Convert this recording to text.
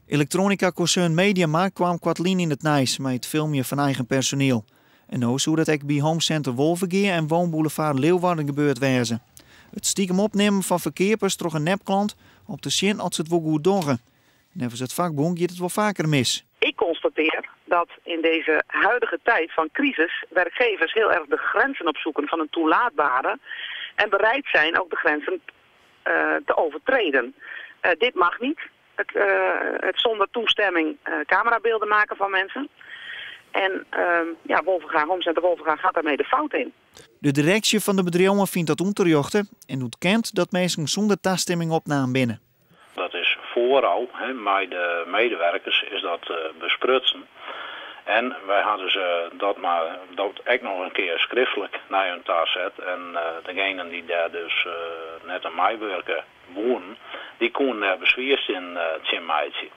Elektroanika-konsern MediaMarkt kaam koartlyn yn it nijs mei it filmjen fan eigen personiel. En no soe dat ek by Home Center Wolvegea en Woonboulevard Leeuwarden gebeurd wêze. It stikem opnimmen fan ferkeapers troch in nepklant om te sjen oft se it wol goed dogge. Neffens it fakbûn giet it wol faker mis. Ik constateer dat in deze huidige tijd van crisis werkgevers heel erg de grenzen opzoeken van het toelaatbare en bereid zijn ook de grenzen te overtreden. Dit mag niet. Het, het zonder toestemming camerabeelden maken van mensen. En ja, Wolvega, Home Center Wolvega gaat daarmee de fout in. De direksje fan de bedriuwen fynt dat ûnterjochte en ûntkent dat minsken sûnder tastimming opnaam binne. Dat is foarôf, hè, mei de medewerkers is dat besprutsen. En wy ha dus dat mar dat ek noch in kear skriftlik nei hun ta set. En degenen dy't dêr dus net oan meiwurke woenen, dy koenen dêr beswier tsjin meitsje.